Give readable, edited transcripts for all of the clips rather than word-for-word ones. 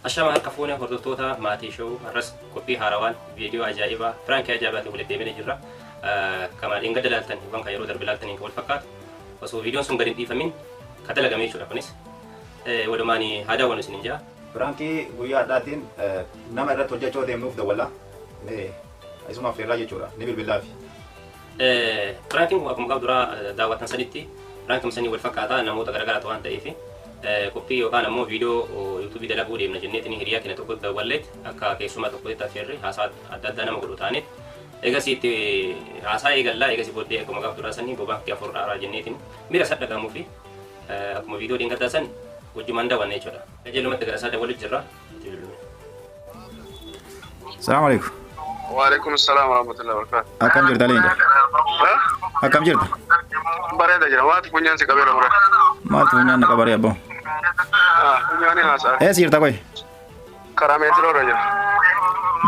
Ashama harka fuune hordoftoota maatii show har'as qophii haarawaan viidiyoo ajaa'ibaa piraankii ajaa'ibaatiin walitti deebinee jirra. Kama dheengadda ilaaltan yookaan kan yeroo darbe ilaaltaniin kan wal fakkaatu osoo viidiyoon sun gadi hin dhiifamin kan dalagame jechuudha kunis. Walumaan haa daawwannu isiniin jaa. Piraankii guyyaa har'aatiin nama irratti hojjechuu deemnuuf dawwalla. Isuma affeerraa jechuudha. Ni bilbillaafi. Piraankiin kun akkuma qabu duraa daawwattan sanitti piraankii sanii wal fakkaataa namoota garaagaraatu waan ta'eef qophii yookaan ammoo viidiyoo yuutuubii dalaguu deemna jenneetiin hiriyaa keenya tokko dawwalleet akka keessumaa tokkotti affeerre haasaa adda addaa nama godhu taaneet egasii itti haasaa eegallaa egasii booddee akkuma gaafa duraa sanii bobaan kee afur dhaaraa jenneetiin miira isaa dhagahamuu fi akkuma viidiyoo dheengaddaa san wajjumaan daawwanna jechuudha. Qajeelumatti gara isaa dawwalu jirra. Salaamu alaikum. Waalaikum salaam warahmatullahi wabarakatuh. Akkam jirta leenca? Akkam jirta? Bareeda jira. Waati funyaan si qabeera mure. Maaltu funyaan na qabaree abboo? Funyaani haasa'a. Eessa jirta qoy? Karaa meetiroo irra jira.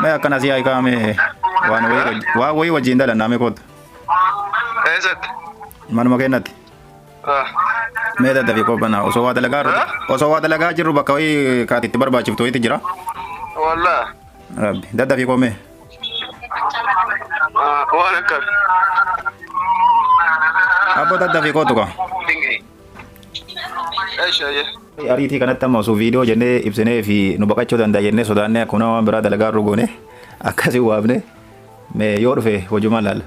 Mee akkana si haayikaa mee waan wayii waan wayii wajjin dalannaa mee kootu. Eessatti? Manuma keenyatti. Mee daddafii qophanaa osoo waa dalagaa jirru osoo waa dalagaa jirru bakka wayii kaati itti barbaachiftu wayiitu jira. Wallaa. Rabbi daddafii qoomee. Waan akka. Abboo daddafii kootu kaa. Eesha ayyee. Ariitii kanatti amma osoo viidiyoo jennee ibsinee fi nu baqachuu danda'a jennee sodaannee akkuma nama waan biraa dalagaa jirru goone akkasii waamne mee yoo dhufe hojumaan laalla.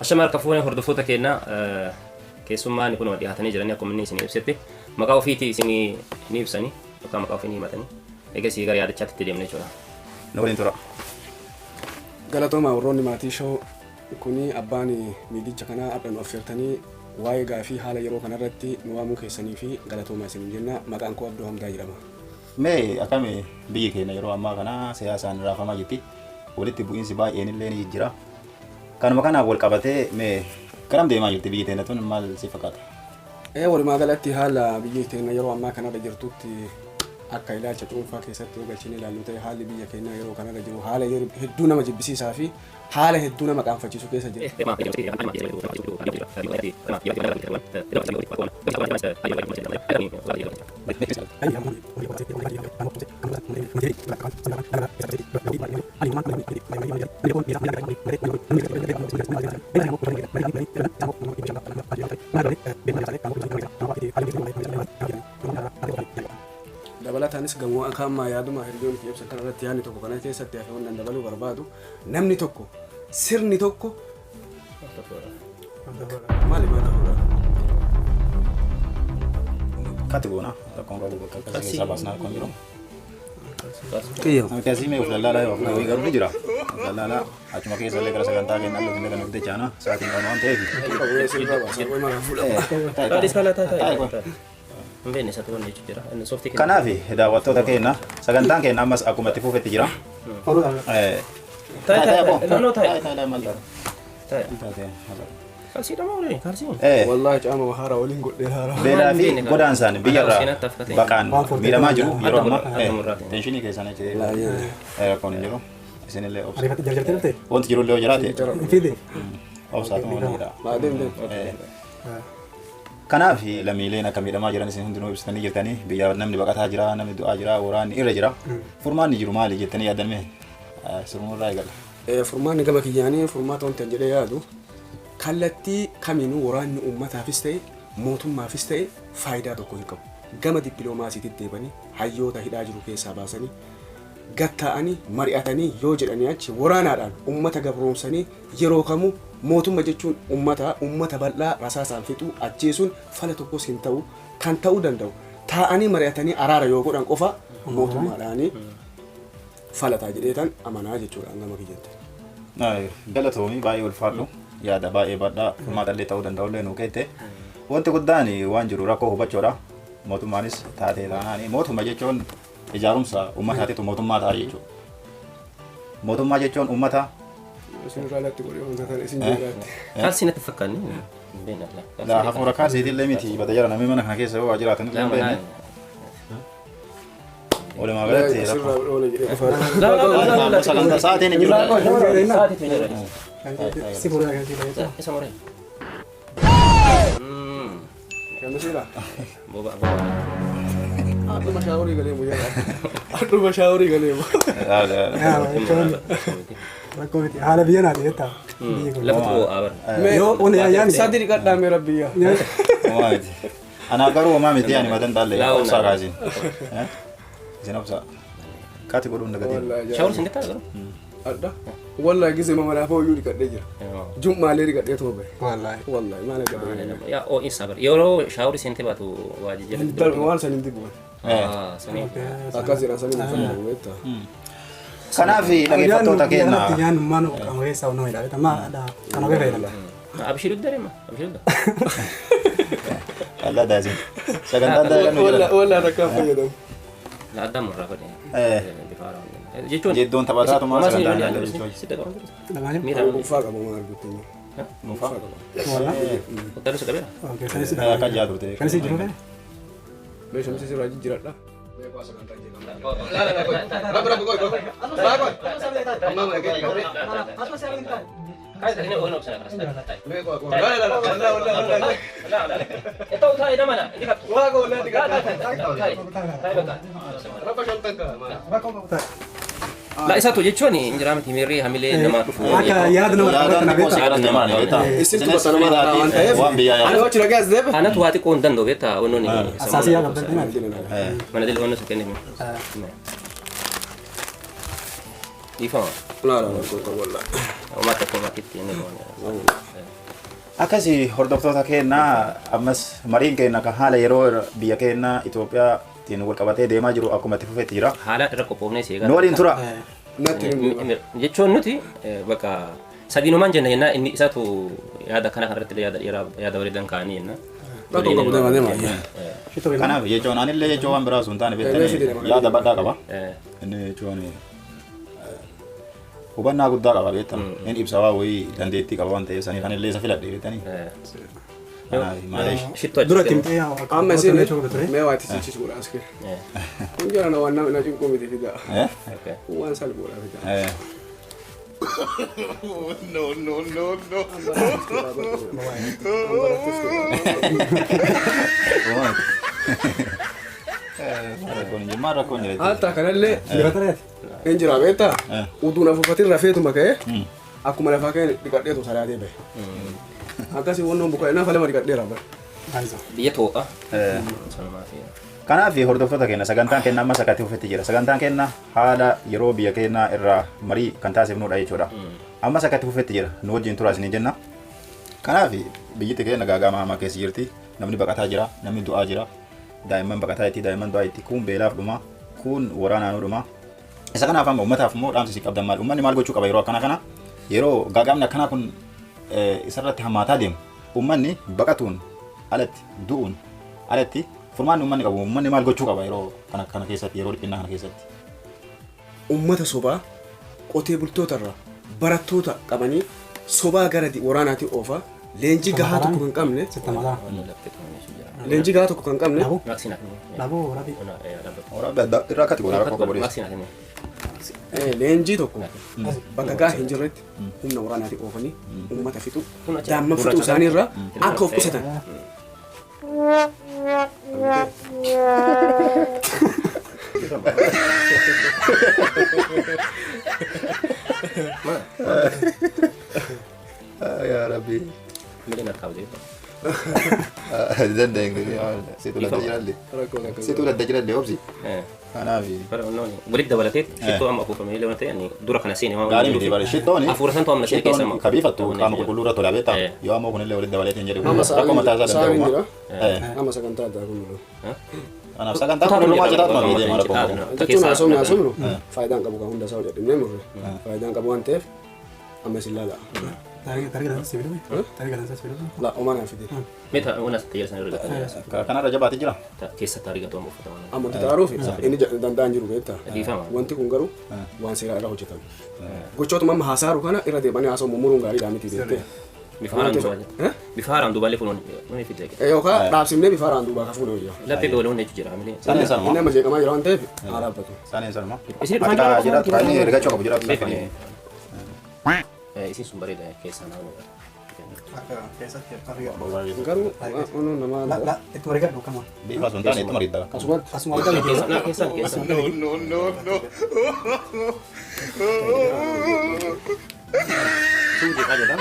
Ashama harka fuune hordoftoota keenya keessummaan kun dhiyaatanii jiranii akkuma inni isinii ibsetti maqaa ofiitii isinii ni ibsanii yookaan maqaa ofii ni himatanii egasii gara yaadachaatti itti deemne jechuudha. Nu waliin tura. Galatoomaa warroonni maatii show kuni abbaan miidicha kanaa har'a nu affeertanii waa'ee gaafii haala yeroo kanarratti nu waamuu keessanii fi galatoomaa isiniin jenna. Maqaan koo Abdoo Hamdaa jedhama. Mee akkami biyyi keenya yeroo ammaa kana siyaasaan raafamaa jirti. Walitti bu'iinsi baay'een illee ni jijjira. Kanuma kanaan wal qabatee mee garam deemaa jirti biyyi teenya tun maal si fakkaata? Walumaa galatti haala biyyi teenya yeroo ammaa kanarra jirtutti akka ilaalcha cuunfaa keessatti yoo galchine ilaallu ta'e haalli biyya keenyaa yeroo kanarra jiru haala hedduu nama jibbisiisaa fi haala hedduu nama qaanfachiisu keessa jira. Dabalataanis gamoo akka ammaa yaaduma hiriyoonni kiyya ibsan kanarratti yaadni tokko kana keessatti hafe wannan dabaluu barbaadu namni tokko sirni tokko maali maali hafuura. Kati goona rakkoon qabu bakka akkasii keessaa baasnaa rakkoon jiru. Qiyyo. Akkasii mee of lallaalaa yoo hafuura garuu ni jira. Of lallaalaa achuma keessa illee gara sagantaa keenya alluuf illee kan nuti jechaana sa'aatiin qabnu waan ta'eef. Hin beekne isatu wanni jechuun jira. Inni sooftii kenna. Kanaaf daawwattoota keenya sagantaan keenya ammas akkuma itti fufetti jira. Taa'e taa'e. No no taa'e. Taa'e maal taa'e? Taa'e. Taa'e. Kalsii dhamaa waliin kalsii. Wallaahi caama haara waliin godhee haara. Beelaa fi godaansaan biyyarraa Seenaatti afkatee. baqaan miidhamaa jiru yeroo ammaa Harka murraatiin. teenshinii keessan Laayee. rakkoon hin jiru. Isinillee obsa. Ariifatti jarjartee dhufte? Wanti jirullee yoo jiraate Fide. obsaatuma waliin jira. Maa deem deem. Kanaaf lammiileen akka miidhamaa jiran isin hundinuu ibsitanii jirtanii biyya namni baqataa jira namni du'aa jira waraanni irra jira furmaanni jiru maali jettanii yaaddan mee sirnurraa eegala. Furmaanni gama kiyyaanii furmaata wanti an jedhee yaadu kallattii kamiinuu waraanni uummataafis ta'e mootummaafis ta'e faayidaa tokko hin qabu. Gama dippiloomaasiitti deebanii hayyoota hidhaa jiru keessaa baasanii gatta'anii mari'atanii yoo jedhanii achi waraanaadhaan uummata gabroomsanii yeroo kamuu mootumma jechuun uummata uummata bal'aa rasaasaan fixuu ajjeesuun fala tokkos hin ta'u kan ta'uu danda'u taa'anii mari'atanii araara yoo godhan qofa mootummaadhaanii falataa jedheetan amanaa jechuudha gama kiyyatti. Galatoomii baay'ee ulfaadhu yaada baay'ee badhaa furmaata illee ta'uu danda'u illee nuu keette wanti guddaan waan jiru rakkoo hubachuudha mootummaanis taatee taanaani mootummaa jechuun ijaarumsa uummataatitu mootummaa ta'a jechuudha. Mootummaa jechuun uummata Isin irraa alatti godhee wanta kana isin jiraatti. Kalsii natti fakkaanne. Hin beekne. Laa hafuura kaasiitillee miti bada jara namni mana kana keessa yoo waa jiraatan illee hin beekne. Walumaa galatti Asirraa oole jedhee qofaa. La la la la la. Sagantaa sa'aatiin hin jiru. Sa'aatiitu hin jiru. Si fuudhaa kan si fayyadu. Isa muree. Kan siidha. Boba boba. Haadhuma shaaworii galee guyyaa. Haadhuma shaaworii galee. Jechuun rakkoo miti. Haala biyya naati jettaa. Biyyi kun. Lafa ho'aa bara. Yoo wani yaani. Sadi dhiqadhaa mee rabbiyyaa. Homaa miti. Anaaf garuu homaa miti ani matan taalle obsaa kaasin. Isin obsaa. Kaati godhuun dagatiin. Shaawur sin gattaa garuu. Adda. Wallahi gisee mama lafa hoyyuu dhiqadhee jira. Jum'aalee dhiqadhee tuma bahe. Wallaahi. Wallahi maal akka bahe. Yaa oo insa bara. Yeroo shaawur seentee baatu waa jijjiirratti. Waan san hin dibu. Sanii. Akkas jedhan sanii hin fayyadamu beektaa. Kanaaf dhaggeeffattoota keenya. Nyaannummaan qaama keessaa nama hidhaa. Amma kana fayyadama. Abshii dudda deema. Abshii dudda. Allah daasin. Sagantaan dalagaa nu jira. Wallahi akkaan fayyadamu. La adda murraa godhe. Bifa haaraan. Jechuun. Jeddoon taphataatuma sagantaan dalagaa jechuun. Sitta qaban jiru. Lamaanii. Miira. Gonfaa qaba maal arguutti. Gonfaa qaba. Wallaahi. Hotelli isa qabeera. Kanis Akka jaatu ta'e. Kanis jiru fedhe. Meeshaan sirraa jijjiiradha. La isaatu jechuun injiraa miti miirri hamilee namaa dhufu. Akka yaada nama Yaadaan qabatan xiqqoo si beektaa. yaadatti maali beektaa? Isin tuba sana maal waan ta'eef. Waan biyyaa Ani yaadatu. wachi ragaa as deebe. Anatu waa xiqqoo hin danda'u beektaa wannoonni. Asaasii yaa qabdan maali? Mana dil wanno sun kenname. Dhiifama. La la la wallahi. Uumaa tokko maatiitti inni waan. Akkasii hordoftoota keenya ammas mariin keenya kan haala yeroo biyya keenya Itoophiyaatiin wal qabatee deemaa jiru akkuma itti fufetti jira. Haala irra qophoofnee seegaa. Nu waliin tura. Natti hin Jechuun nuti bakka sadiinumaan jenna jennaa inni isaatu yaada kana kanarratti yaada dheeraa yaada bareedan kaa'anii jenna. Rakkoo qabu deema deema. Kanaaf jechuun anillee jechuun waan biraa sun taane beektanii yaada bal'aa qaba. Inni jechuun hubannaa guddaa qaba beektan. Inni ibsa waa wayii dandeettii qaba waan ta'eef saniif anillee isa filadhe beektanii. Kanaaf maaleesh. Shittoo Dura timtee Amma isin mee waa itti sichisuudha as kee. Kun jira na waan na cinquu miti fidaa. Waan salphuudha fidaa. No, no, no, no. Maal rakkoon jira? Hatta kanallee Dibata hin jira beektaa? Utuu na fufatin rafeetuma ka'ee akkuma lafaa ka'ee dhiqadheetu salaatee bahe. Akkasii wannoon buqqa'e nafa lama dhiqadheera bara. Biyya too'a. Kanaaf hordoftoota keenya sagantaan keenya ammas akka itti fufetti jira. Sagantaan keenya haala yeroo biyya keenya irraa marii kan taasifnudha jechuudha. Ammas akka itti fufetti jira. Nu wajjin turaa isin jenna. Kanaaf biyyi keenya gaaga'ama hamaa keessa jirti. Namni baqataa jira, namni du'aa jira. Daa'imman baqataa itti, daa'imman du'aa itti. Kun beelaaf dhuma, kun waraanaan dhuma. Isa kanaaf amma uummataaf immoo dhaamsi isin qabdan maali? Uummanni maal gochuu qaba yeroo akkana kana? Yeroo gaaga'amni akkanaa kun isarratti hammaataa deemu. Uummanni baqatuun alatti, du'uun alatti furmaanni uummanni qabu. Uummanni maal gochuu qaba yeroo kana kana keessatti, yeroo dhiphinnaa kana keessatti? Uummata sobaa qotee bultoota irraa barattoota qabanii sobaa gara waraanaatti oofaa leenjii gahaa tokko kan qabne leenjii gahaa tokko kan qabne Dhaboo rabi. Waraabbi irraa akkati godha rakkoo qabu. Leenjii tokko bakka gahaa hin jirretti humna waraanaatti oofanii uummata fixu daa'imman fixuu isaanii irraa akka of qusatan. Yaa Rabbi. Miidhagina harkaa bu'ee. Dandeenye situ ladda jirallee. Situ ladda jirallee obsi. Kanaaf. Walitti dabalatee shittoo amma afuufamee lama ta'e dura kana seene waan Gaarii miti bare shittooni. Hafuura santu amma seene keessa Shittoon kabiifattu qaama qulqulluu irra tola beektaa. Yoo ammoo kunillee walitti dabaleetiin hin jedhu. Amma Rakkoo mataa isaa sa'aan danda'u. jira. Amma sagantaa addaa kun jiru. Kanaaf sagantaa kun lumaa jiraatuma miidhee rakkoo qabu. Jechuun haasofni haasofnu faayidaan qabu kan hunda isaa hojjedhimnee murre faayidaan qabu waan ta'eef amma isin laala. Tarii galansa sibiiluu? Tarii galansa sibiiluu? La omaa naan fide. Meeta waan asitti jedhan irra Kanarra jabaatee jira. Keessatti argatu amma uffata waan. Amma wanti taaruuf inni danda'an jiru beektaa. Dhiifama. Wanti kun garuu waan seeraa irra hojjetame. Gochootuma amma haasaaru kana irra deebanii haasa'u mummuruun gaariidhaa miti beektee. Bifa haaraan duubaallee funuun ni fidee. Yookaan dhaabsimnee bifa haaraan duubaa kafuun hojii. Laphee beeloo ni jira amilee. Saneen sanuma. Inni amma jeeqamaa jira waan ta'eef haa dhaabbatu. Saneen sanuma. Isin dhufan jira. Jiraatu inni ergachuu qabu jiraatu. Isin sun bareeda keessaa nama. Keessatti Garuu ono namaa La la itti marigadhu kama. Bifa sun taane itti mariidda. Asumatti. Asuma argame keessa. Naa keessan keessan. No, no, no, no. Suuti qajeelaa.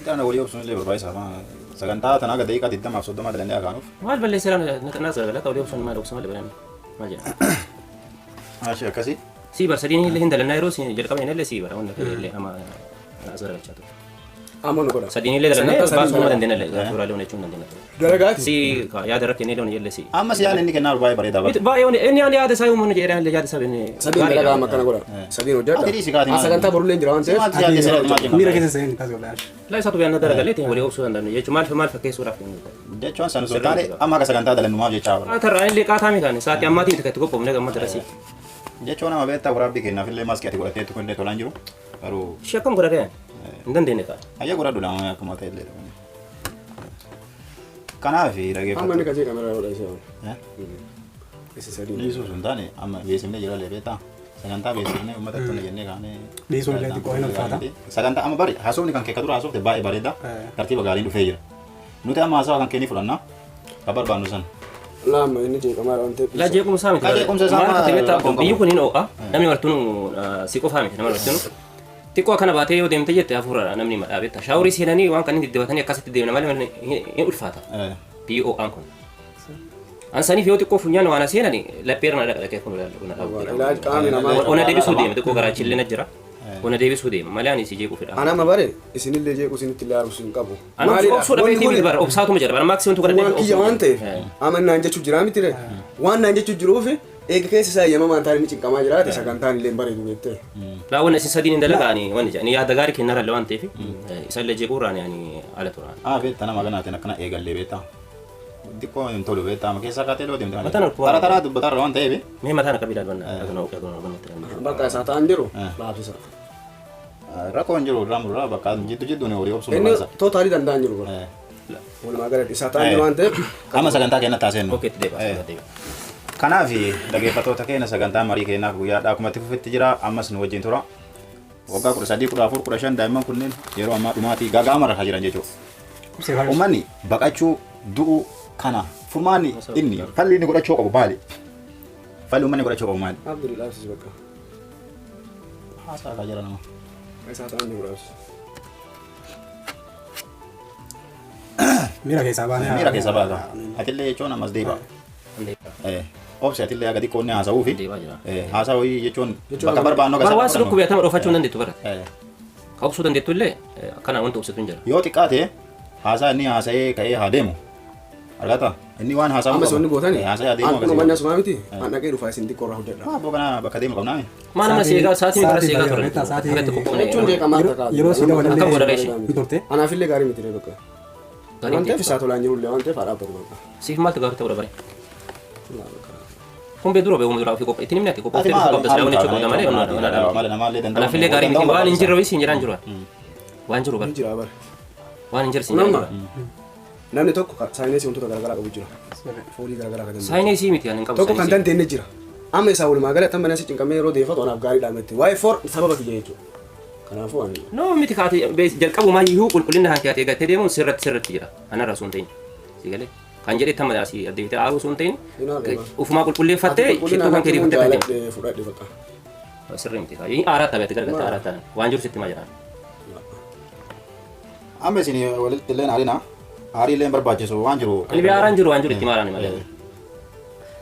Daana walii obsuun illee barbaachisaa. Sagantaa tanaa gad daqiiqaa 20 fi 30 dalannee akaanuuf. Maal balleesseera na sagalata olii obsuun maal obsuun maal balan maal jedha. Ashee akkasii. Sii bar sadiin illee hin dalannaa yeroo jalqaba illee sii bara wanta illee ama as garagalchaa ture. Amma nu godha. Sadiin illee dalannee Sagantaa baasuu sadiin nama dandeenya illee suuraalee hojjechuu hin dandeenya. Dalagaati. Sii yaada irratti illee illee sii. Amma siyaan inni kennaa baay'ee bareedaa bara. Baay'ee inni yaada isaa yommuu jedhan illee yaada isaa inni. Sadiin dalagaa amma akkana godha. Sadiin hojjedha. Ati dhiisi kaati maal? Sagantaa borullee jira waan ta'eef. Maaltu yaadde sirriitti maal jenna? Miira keessa seenii taasisa wallaahi. Laa isaatu yaadna dalagalee ta'e walii obsuu danda'u jechuun maal maal fakkeessuudhaaf. Jechuun sana osoo taane amma akka sagantaa dalannumaaf jechaa bara. Qaatarraa illee qaataa miti sa'aatii ammaatiin itti qophoofne gamma darasii. Jechuun nama beektaa waraabbii kennaaf illee maaskii ati godhatteetu kun illee tolaan jiru. Garuu Ishee akkam godhatee hin dandeenye kaa. hayya godhadhu lama akkuma ta'e illee. Kanaaf Amma inni dhaggeeffattu. kasee kameraa godha isa. Isa sadiin. Dhiisuu sun taane amma beeksifnee jira illee beektaa. Sagantaa beeksifnee uummata tola jennee kaanee. Dhiisuun illee xiqqoo hin ulfaata. Sagantaa amma bari haasofni kan kee ka dura haasofte baay'ee bareeda. Tartiiba gaariin dhufee jira. Nuti amma haasawa kan kee ni fudhanna. Kan barbaannu sana. Lama inni jeeqamaa waan ta'eef. Laa jeequmsaa miti. Laa jeequmsa isaa Maal akka ta'e beektaa rakkoon qabu. biyyi kun hin ho'a namni martuun si qofaa miti nama martuun. Xiqqoo akkana baatee yoo deemte jette hafuura namni madhaa beektaa. Shaaworii seenanii waan kanneen diddibatanii akkasitti deemna malee hin ulfaata. Biyyi ho'aan kun. Ansaniif yoo xiqqoo funyaan waan seenani lapheerra na dhaqee kun na Ilaaji qaamni namaa. Ona deebisuu deema xiqqoo garaachillee na jira. Ona deebisuu deema malee ani si jeequu fedha. Ana amma bare isinillee jeequ isinitti illee aarsu hin qabu. Ani obsuu dhabee miti bara obsaatuma jira bara maaksimuun tukka Waan kiyya waan ta'eef amma naan jechuu jira miti re. Waan naan jechuu jiruuf eega keessa isaa eeyyamamaan taane inni cinqamaa jiraate sagantaan illee hin bareedu jettee. Laa wanni isin sadiin hin dalagaani wanni jedhani yaada gaarii kennarra waan ta'eef isallee jeequurraan ani ala turaan. Ah beektaa nama kanaatiin akkana eegallee beektaa. Xiqqoo hin tolu beektaa amma keessaa kaatee dhoo deemte. Mataan ol Tara taraa dubbatarra waan ta'eef. Mee mataan akka bilaal banna akka akka akka Bakka isaa ta'an jiru dhaabsisa. Rakkoo hin jiru irraa murraa bakka jiddu jidduun horii obsuun Inni barbaachisa. tootaalii danda'an jiru bara. Walumaa galatti isaa ta'an jiru waan ta'eef. Amma sagantaa keenya taasisnu. Okei itti deebi'a. Deebi'a. Kanaaf dhaggeeffattoota keenya sagantaa marii keenyaaf guyyaadhaa akkuma itti fufetti jira ammas nu wajjin tura. Waggaa 13, 14, 15 daa'imman kunneen yeroo ammaa dhumaatii gaaga'ama irra jiran jechuudha. Uummanni baqachuu du'uu kana furmaanni inni falli inni godhachuu qabu maali? Falli uummanni godhachuu qabu maali? Abdul dhaabsisi bakka. Haasaa jira nama. Isaa ta'an jiru dhaabsisi. Miira keessaa baanee. Miira keessa baata. Atillee jechuun ammas deebi'a. Obsi atillee aga xiqqoo inni haasa'uu fi Deebaa jira. haasa'uu jechuun bakka barbaannu Bara waan si dhukkube atama dhoofachuu hin dandeettu bara. Ka obsuu dandeettu illee akkana wanti obsitu hin jira. Yoo xiqqaate haasaa inni haasa'ee ka'ee haa deemu. Argata? Inni waan haasa'uu Amma sonni gootani. Haasa'ee haa deemu Akkuma manni asumaa miti. An dhaqee dhufaa isin xiqqoo irraa hojjedha. Maa boo kana bakka deemu qabnaa. Maal nama seegaa sa'aatii miti bara seegaa turan. Akka itti qophoofne. Jechuun jeeqamaa takka. Yeroo si dabalallee Akka godha reeshi. ni turte. Anaafillee gaarii miti bakka. Waan ta'eef isaa tolaan jirullee waan ta'eef haa dhaabbatu bakka. Siif maaltu gaarii ta'uu bare. Kun bee dura beekumsa duraa ofii qophaa ittiin himni ati qophooftee dhufuu qabda silaa wanni jechuudha malee Malee namaallee danda'u. Anaafillee gaarii miti waan hin jirre wayii hin jiraan jiru. Waan jiru bara Ni jira bara. waan hin jirre siin jiraan jiru. Namni tokko saayinsii wantoota garaagaraa qabu jira. Foolii garaagaraa kan danda'u. Saayinsii miti ani hin qabu. Tokko kan dandeenye jira. Amma isaa walumaa galatti amma nasi cinqamee yeroo deeffatu anaaf gaariidha miti. Waa'ee foor sababa kiyya jechuudha. Kanaafuu ani No miti kaate jalqabumaa iyyuu qulqullina kan keetii eeggattee deemuun sirratti sirratti jira. Anarra osoo hin ta'in. Si galee kan jedhe tamma asii addeebitee aaruu osoo hin ta'in ufumaa qulqulleeffattee shittoo kan keetii fattee kan jaaladhe fudhadhe bakka. deemu. Sirrii miti kaa. Aaraa taphate gargaarta aaraa ta'an waan jiru sitti maa jedhaan. Amma isin walitti illee aarina. Aarii illee barbaachisu waan jiru. Qalbii aaraan jiru waan jiru itti maaraan malee.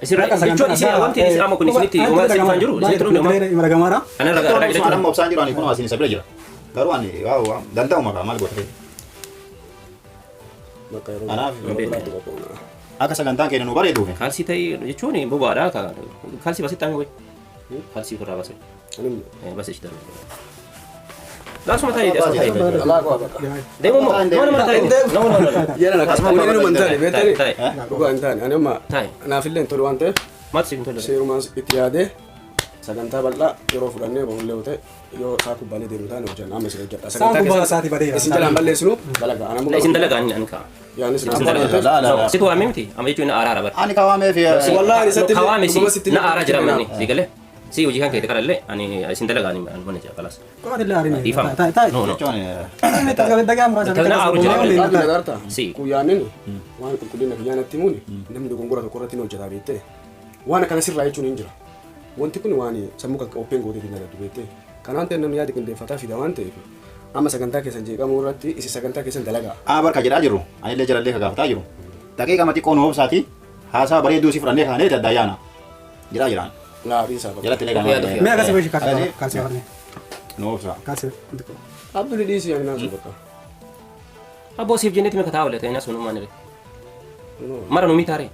Isin jechuun isin wanti isin amma kun isinitti uumaa isin dhufaan jiru isinitti dhufne uumaa. Mira gamaara. Anarra ragaa Amma jechuudha. obsaan jiru ani kun asiin isa bira jira. Garuu ani danda'uma kaa maal godhate. Bakka yeroo Anaaf biraatti qophaa'u. akka sagantaan keenya nu bareeduuf. Kaalsii ta'ee jechuun bobaadha. Kaalsii basitti xaamee wayi. Kaalsii ofirraa basee. Ani Basee ishee darbe. Laasuma ta'ee asuma ta'ee. alaa qaba bakka. Deemu moo? Nama nama ta'ee. Nama nama. Yeran akkas kun inni hin taane beektani. Ta'e. Dhugaa hin taane ani amma Ta'e. anaafillee hin tolu waan ta'eef Maatu siif hin tolle. seerumaan itti yaadee sagantaa bal'aa yeroo fudhannee borullee yoo ta'e yoo isaa kubbaalee deemu taane hojjenna amma isin hojjedha. Saan kubbaa isaatii badeera. Isin jalaan balleessinu dalagaa. Ana La isin dalagaa ani ka'a. Yaanis Isin dalagaa. La, la, la. Situ waamee miti amma jechuun na araara bara. Ani kawaamee fi Wallahi isatti Kawaame si na aaraa jira manni si galee. Si hojii kan keeti karallee ani isin dalagaa ani mana jira kalas. Qofaati illee aarii. Dhiifama. Taa'e taa'e. No no. Jechuun Dagaa muraasa. Kana aaru jira. Dhaabbi nagaarta. Si. Guyyaanin waan qulqullina biyyaa natti himuun namni dogongora tokko irratti ni hojjetaa beektee. Waan akkana sirraa jechuun hin jira. Wanti kun waan sammuu kan qopheen gooteetiin dalagdu beektee. Kanaan ta'e namni yaada qindeeffataa fida waan ta'eef amma sagantaa keessan jeeqamuu irratti isin sagantaa keessan dalagaa. Aa barka jedhaa jiru. Anillee jalallee ka gaafataa jiru. Daqiiqa xiqqoo nu obsaati. Haasaa bareedduu si fudhannee kaanee adda yaana. Jedhaa jiraan. Laabii isaa bakka. Jalatti illee Yaada kaanee. Mee akkasii beeshi kaalsii kaalsii afaan. Nu obsa. Kaalsii. Abdulli dhiisii ani naasuu bakka. Abboo siif jennetti maka taa'u ta'e naasuun uumaan irre. Mara nu mitaare.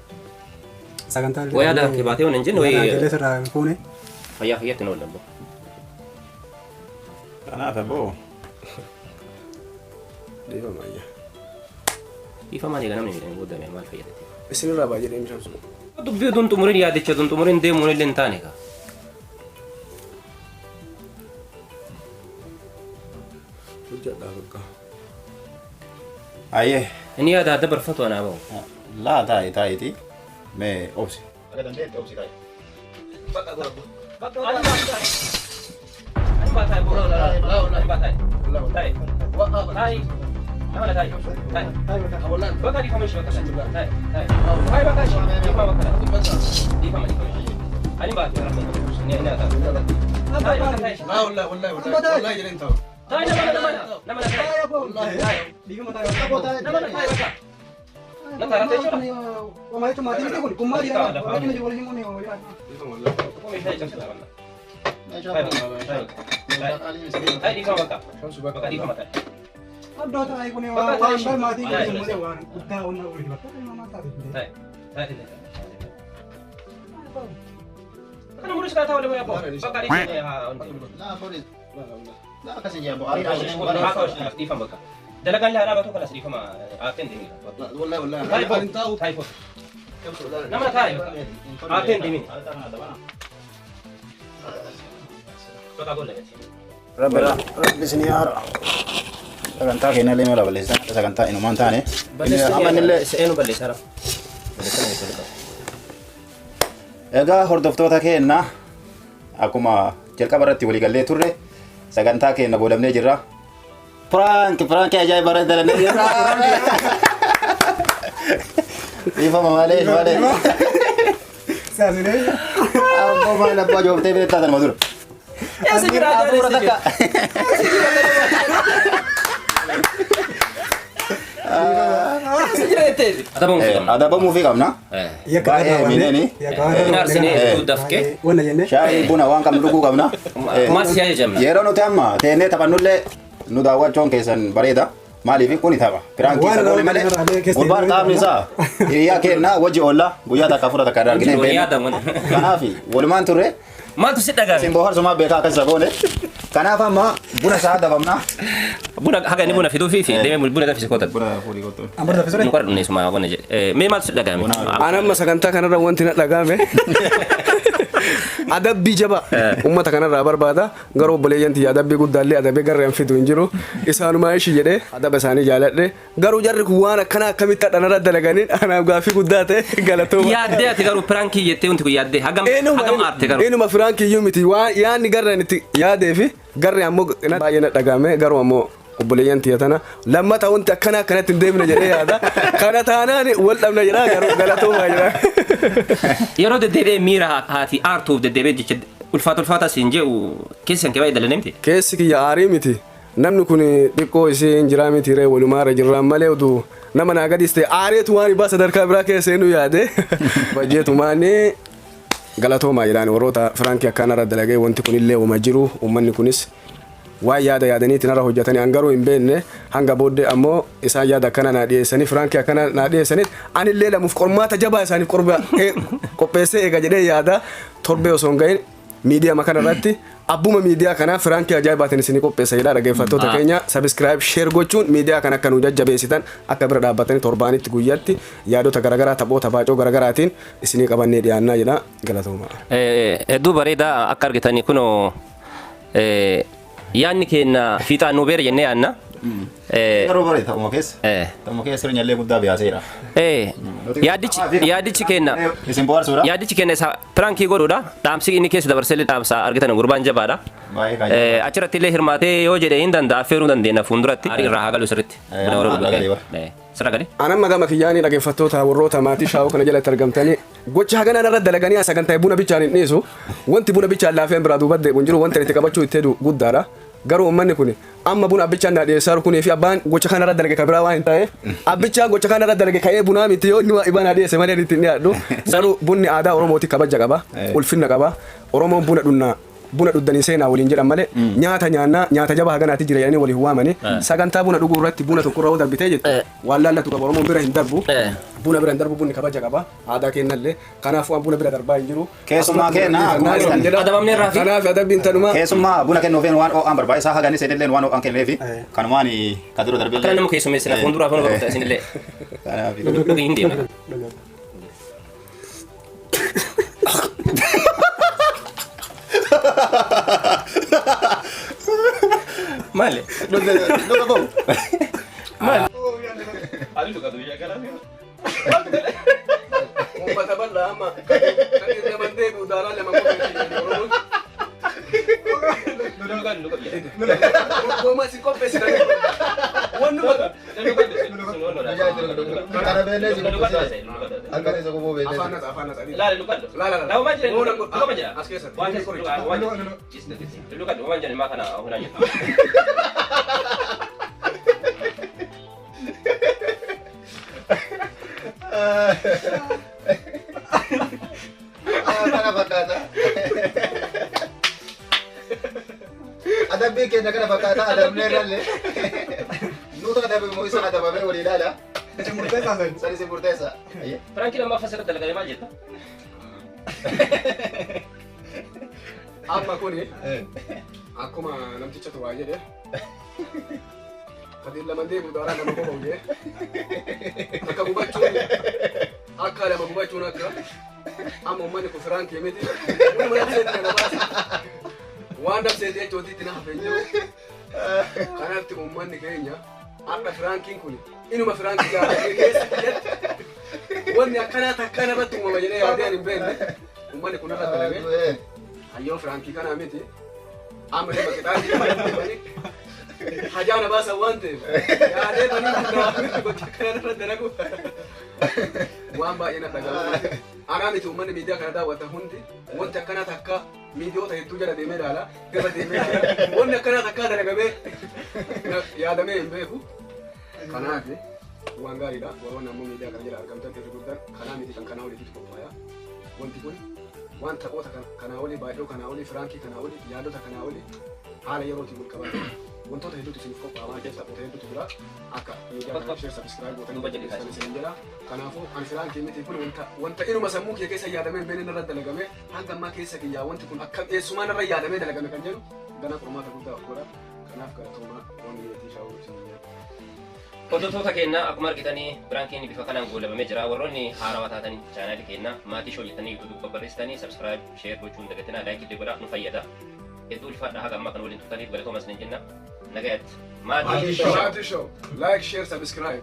Sagantaa illee. Wayaa daa baatee waan hin jenne Wayaa wayii illee sirraa fuune. fayyaa fayyaatti nu oolan. Kanaaf abboo. Dhiifama ayya. Dhiifamaan egaa namni miidhame booda maal fayyadate. Isinirraa baay'ee deemshaan sun. Dubbii oduun xumuriin yaadicha oduun xumuriin deemuun illee hin taane kaa. Hojjedhaa bakka. Ayyee. Inni yaada adda barfatu anaa bahu. Laa taa'e taa'eeti. Mee obsi. Akka dandeetti obsi taa'e. Dalagaan laa dhaabatu kanas dhiifama aarteen deemina. Nama taa'e aarteen deemina. Bakka golla jechuudha. Rabbi rabbi isin yaara. Sagantaa keenya illee mala balleessan sagantaa inumaan taane. Amma innillee Seenu balleessaa rafu. Egaa hordoftoota keenya akkuma jalqaba irratti waliigallee turre sagantaa keenya goolabnee jirra. Prank prank ajaa'iba irratti dalannee jirra. Dhiifama malee malee. Saasinee. Abboo maal abbaa jooftee beektaa tanuma dura. Eessa jira Hafuura takka. Adabamuu Adabamuu fi qabna. Baay'ee miidhani. Aarsinee dafkee. Wanna jennee. Shaayii buna waan qabnu dhuguu qabna. Maas siyaa jajamna. Yeroo nuti amma teennee taphannullee nu daawwachuun keessan bareeda. Maaliif kuni tapha. Piraankii Waan isa goone malee irraa keessa gurbaan qaamni isaa hiriyaa keenna wajji oolla guyyaa takka afura takka irraa argine hin beeknu. Kanaaf walumaan turre Maaltu si dhagahame? isin bohaarsumaa beekaa akkas isa goone. Kanaaf amma buna isaa dabamna. Buna haga inni buna fiduu fi deemee buna danfise kootan. Buna fuudhii kottu. Ambar danfisure. Nu qarqarne suma wanna jedhe. Mee maaltu si dhagahame? An amma sagantaa kanarra wanti na dhagahame adabbii jabaa uummata kanarraa barbaada garuu obboleeyyan tiyya adabbii guddaallee adabee garreen fidu hin jiru isaanumaa ishii jedhee adaba isaanii jaaladhe garuu jarri kun waan akkana akkamitti hadhanarra dalaganiin anaaf gaaffii guddaa ta'e galatooma. Yaaddee ati garuu piraankii jettee wanti kun yaaddee hagam hagam aarte garuu. Inuma firaankii miti waan yaadni garreen itti yaadee fi garri ammoo baay'ee na dhagahame garuu ammoo obboleeyyan tiyya tana lammata wanti akkana akkanatti hin deemne jedhee yaada kana taanaan wal dhabna jedhaa garuu galatoomaa jedhaa. Yeroo deddeebi'ee miira haati aartuuf deddeebi'ee jecha ulfaata ulfaata siin jedhu keessan kee baay'ee dallanee miti. Keessi kiyya aarii miti. Namni kun xiqqoo ishee jiraa miti ree walumaarra jirraan malee oduu nama naa gadis ta'e aareetu waan ibaa sadarkaa biraa keessa seenuu yaade bajjeetumaani galatoomaa jedhaan warroota firaankii akkanarra dalagee wanti kunillee uuma jiru uummanni kunis waan yaada yaadaniitiin irra hojjetanii an garuu hin beekne hanga booddee ammoo isaan yaada akkana naa dhiyeessanii firaankii akkana naa dhiyeessaniit anillee lamuuf qormaata jabaa isaaniif qopheessee eega jedhee yaada torbee osoo hin gahin miidiyaa kana irratti abbuma miidiyaa kanaa firaankii ajaa'ibaatiin isinii qopheessa jedhaa dhaggeeffattoota keenya subscribe share gochuun miidiyaa kana akka nu jajjabeessitan akka bira dhaabbatanii torbaanitti guyyaatti yaadota garaagaraa taphoota baacoo garaagaraatiin isinii qabannee dhiyaannaa jedha galatooma. Hedduu bareedaa akka argitanii kunoo yaadni keenya fiixaan nu beera jennee yaadna. Garuu bare ta'uma keessa. Ta'uma keessa sirnyallee guddaa biyaaseera. Yaadichi yaadichi kenna. Isin bohaarsuudha. Yaadichi kenna isa prankii godhuudha. Dhaamsi inni keessa dabarsellee dhaamsa argitan gurbaan jabaadha. Baay'ee kan Achirratti illee hirmaatee yoo jedhe hin danda'a affeeruu dandeenya fuulduratti. Irraa haa galu sirriitti. Amma galee bara. Sirra galee. Anamma gama kiyyaanii dhaggeeffattoota warroota maatii shaawoo kana jalatti argamtanii gocha haganaan irra dalaganii sagantaa buna bichaan hin dhiisu. Wanti buna bichaan laafeen biraa duuba deebi'u hin jiru, wanti itti qabachuu itti hedu guddaadha. Garuu uummanni kun amma buna abbichaan naa dhiyeessaa jiru kunii fi abbaan gocha kana irra dalage kan biraa waan hin ta'eef, abbichaan gocha kana irra dalage ka'ee bunaa miti yoo inni waa ibaa naa dhiyeesse malee itti hin dhiyaadhu. Garuu bunni aadaa Oromooti, kabaja qaba, ulfinna qaba. Oromoon buna dhunnaa buna dhuddanii seenaa waliin jedhan malee nyaata nyaannaa nyaata jabaa haganaatti jira jedhanii waliin waamanii sagantaa buna dhuguu irratti buna tokko irra yoo darbitee jette waan laallatu qaba. Oromoon bira hin darbu. Buna bira hin darbu, bunni kabaja qaba aadaa kennallee, kanaafuu waan buna bira darbaa hin jiru. Keessumaa kenna, akkuma argitan. Adabamne irraa fi Kanaaf adabbiin tanuma. Keessumaa buna kennuufeen waan ho'aan barbaachisaa hagani seenilleen waan ho'aan kenneefi kanumaan ka dura darbillee. Akkana nama keessummeessina fuulduraaf nama barumsa isinillee. Kanaaf. Dhugii hin deemna. Maali? Maali? Uummata bal'aa amma kan irra deebi'u daaraa lama qofa Oromoon. Goma si qopheessitan. Wannuma Kana beellee si qopheessite. Akka isa qopoo beellee. Afaan nasa, afaan nasa. Laala luqadhu. La la la. Laa jira lukama jira. As keessatti. Waan keessa waan luqadhu waan jedhan maa kana hunaa jira. Kana fakkaata. Adabbiin keenya kana fakkaata, adabnee irrallee. Nuutu adabe moo isa adabamee walii ilaala. Isin murteessaa sani. Sani si murteessa. Prankii lammaffaa sirratti dalagame maal jetta? Amma kuni akkuma namticha waa jedhe, kadiin lama deemu daaraa lama qofa jedhe, akka gubachuun akka lama gubachuun akka amma uummanni kun firaankii miti, waanuma dabseeti kana baasa waan dabseeti jechuuti itti na hafe hin jiru. Kanaatti uummanni keenya har'a firaankiin kun inuma firaankii jaallatee keessa biyyatti wanni akkanaa takkaan irratti uumama jedhee yaadee hin beekne uummanni kun irra dalagee hayyoo firaankii kanaa miti, amma dhimma qixaa hajaana baasan waan ta'eef yaadee banii hundaa gocha kana irra dalagu waan baay'ee na dhaga'ama. Anaa miti, uummanni miidiyaa kana daawwatan hundi wanti akkanaa takka miidiyoota hedduu jala deemee ilaala, irra deemee ilaala, wanni akkanaa takka dalagamee yaadamee hin beeku. Kanaaf waan gaariidha. Warroonni ammoo miidiyaa kana jala argamtan irri guddaan kanaa miti, kan kanaa oliitu qophaaya. Wanti kun waan taphoota kanaa olii baay'oo kanaa olii firaankii kanaa olii yaadota kanaa olii haala yerootiin wal qabatan wantoota hedduutu isiniif qophaa'a waan ta'eef taphoota hedduutu jira, akka miidiyaa kana share, subscribe gootanii jajjabeessitan isinin jedha. Kanaafuu ani firaankii miti kun, wanta inuma sammuu kiyya keessa yaadamee hin beekne irra dalagame, hanga ammaa keessa kiyyaa wanti kun akka eessumaan irra yaadamee dalagame kan jedhu gana qormaata guddaa of godha. Kanaaf galatoomaa waan biyya shaawuu isinin jedha. Hordoftoota keenya, akkuma argitanii prankiin bifa kanaan goolabamee jira. Warroonni haarawaa taatanii chaanaalii keenya maatii show jettanii YouTube barreessitanii subscribe, share gochuun dagatinaa, like illee godhaa, nu fayyada. Hedduu ulfaadha, haga ammaa kan waliin turtaniif galatooma isiniin jenna. Nagayaatti. Maatii show. Maatii show. Like, share, subscribe.